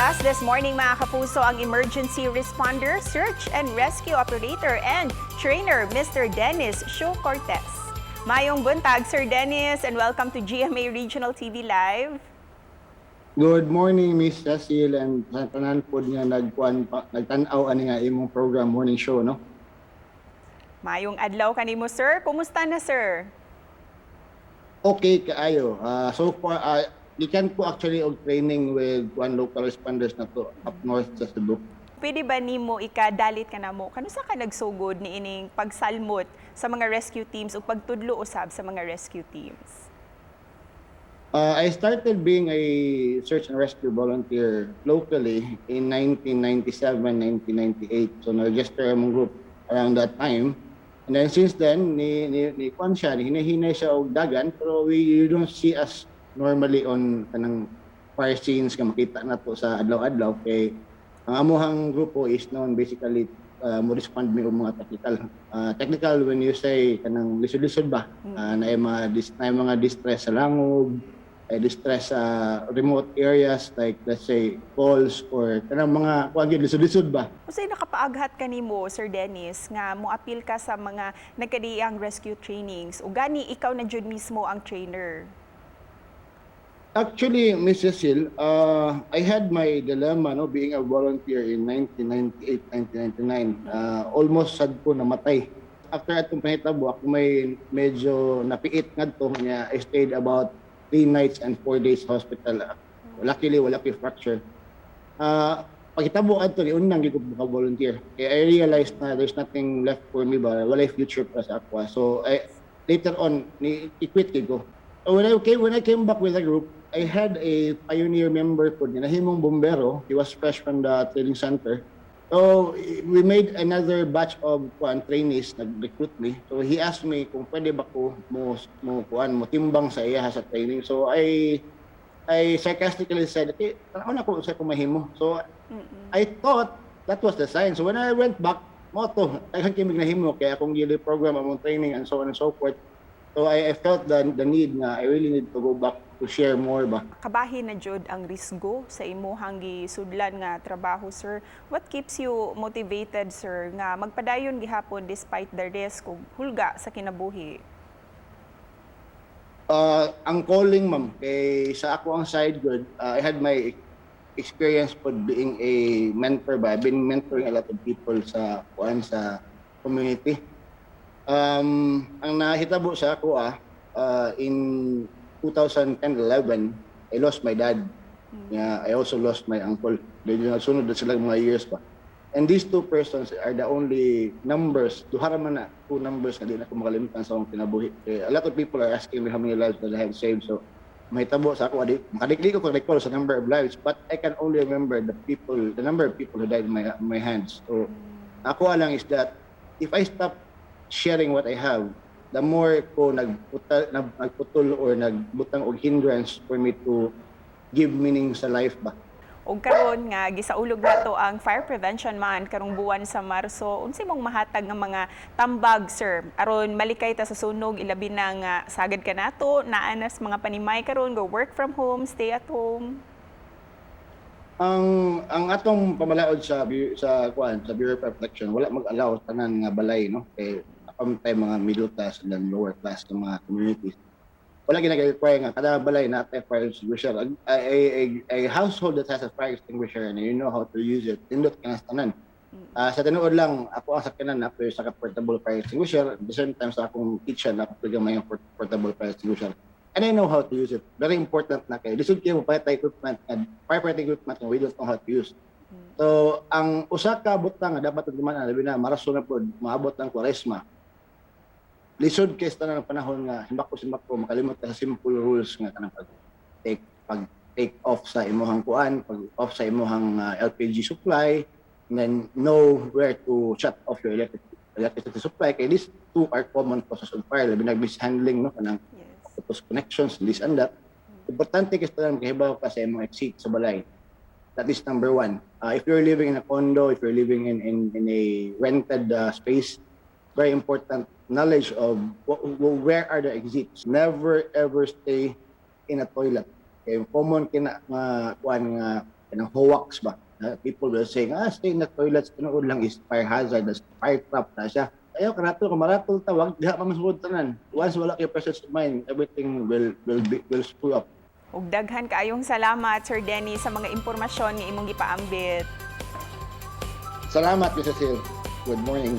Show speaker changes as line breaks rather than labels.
With us this morning, mga kapuso, ang emergency responder, search and rescue operator, and trainer, Mr. Dennis Shu Cortez. Maayong buntag, Sir Dennis, and welcome to GMA Regional TV Live.
Good morning, Miss Cecil, and sa tanan pod nga nagkuan pa, nagtan-aw ani nga imong program, morning show, no?
Maayong adlaw kanimo, sir. Kumusta na, sir?
Okay kaayo. So far, gikan ko actually og training with one local responders na to up north sa Cebu.
Pwede ba nimo ikadalit ka namo kanusa ka nagsugod ni ining pagsalmot sa mga rescue teams ug pagtudlo usab sa mga rescue teams?
I started being a search and rescue volunteer locally in 1997, 1998. So na-register among group around that time. And then since then, ni kuan siya, ni hinahinay siya og dagan, pero you don't see us normally on kanang fire scenes nga makita na to sa adlaw-adlaw kay ang amuhang grupo is known basically mo respond mi og mga technical. Technical when you say kanang lisod-lisod ba? Na mga distress sa langob, ay distress sa remote areas like, let's say, falls or kanang mga kuan gyud, lisod-lisod ba?
Unsay nakapaaghat kanimo, Sir Dennis, nga moapil ka sa mga nagkadiang rescue trainings ug gani ikaw na jud mismo ang trainer?
Actually, Miss Cecil, I had my dilemma, no, being a volunteer in 1998, 1999. Almost sad ko namatay. After atong panghitabo, ako may medyo napiit ngadto niya. I stayed about 3 nights and 4 days hospital. Luckily, wala ko'y fracture. Paghitabo adto, ni unang gyud ko volunteer. Kaya I realized na there's nothing left for me ba, walay future pa sa ako. So I, later on, ni i-quit ko. So when I came back with the group, I had a pioneer member po, nahimong bombero. He was fresh from the training center. So we made another batch of kuan trainees, nag-recruit me. So he asked me kung pwede ba ko mo kuan mo timbang sa iya sa training. So I sarcastically said, "Okay, tan-aw na ko sa ko mahimo." So I thought that was the sign. So when I went back, mao to, daghan kay nahimo kaya akong yearly program among training and so on and so forth. So I felt the need na I really need to go back to share more ba.
Kabahin na jud ang risgo sa imuhang gisudlan nga trabaho, sir. What keeps you motivated, sir, nga magpadayon gihapon despite the risk ug hulga sa kinabuhi?
Ang calling, ma'am, kay sa ako ang side good, I had my experience po being a mentor ba. I've been mentoring a lot of people sa kuan sa community. Ang nahitabo sa ako in 2010-11, I lost my dad. Yeah, I also lost my uncle. Medyo nasunod na sila mga years pa. And these two persons are the only numbers, duha ra man na, two numbers na di na ko makalimutan sa akong kinabuhi. Eh, a lot of people are asking me how many lives that I have saved. So, mahitabo sa ako, makadikli ko recall sa number of lives, but I can only remember the people, the number of people who died in my hands. So, ako lang is that if I stop sharing what I have, the more ko nagputol or nagbutang og hindrance for me to give meaning sa life ba.
Ug karon nga gisaulog nato ang Fire Prevention Month karong buwan sa Marso, unsay mong mahatag nga mga tambag, sir, aron malikay ta sa sunog, ilabi na nga sagad ka nato naa nas mga panimay karon, go work from home, stay at home?
Ang atong pamalaod sa kuan sa Bureau of Protection, wala mag-allow tanan nga balay, no, kay apan mga middle class and then lower class ng mga communities. Wala gina-require nga kada balay na atay fire extinguisher. A household that has a fire extinguisher and you know how to use it, nindot ka na sa tanan. Sa tinuod lang, ako ang sakyanan na sa portable fire extinguisher. At the same time, sa akong kitchen, ako gamay ang portable fire extinguisher. And I know how to use it. Very important na kay lisod kayo mo palit equipment and firefighting equipment nga we don't know how to use. So, ang usa ka butang nga dapat tuman, labi na Marso na pod, maabot ang Kwaresma. Lisod kay sa tanan ng panahon nga simbako-simbako makalimot ka sa simple rules nga kanang pag take off sa imuhang kuan, pag off sa imuhang LPG supply, and then know where to shut off your electricity supply kay these two are common causes of fire, labi na mishandling, no, kanang octopus connections, this and that. Importante kasi tanan makahibaw ka sa imong exit sa balay. That is number one. If you're living in a condo, if you're living in a rented space, very important knowledge of where are the exits. Never ever stay in a toilet. Kay common kina nga kuan nga Kanang hoax ba? People will say, "Ah, stay in the toilets, tinuod lang is fire hazard, that's fire trap na siya." Ayaw karato, kung maratol ta, wag diha pa masugod tanan. Once wala kay presence of mind, everything will screw up.
Ug daghan kaayong salamat, Sir Denny, sa mga impormasyon nga imong gipaambit.
Salamat, Mrs. Hill. Good morning.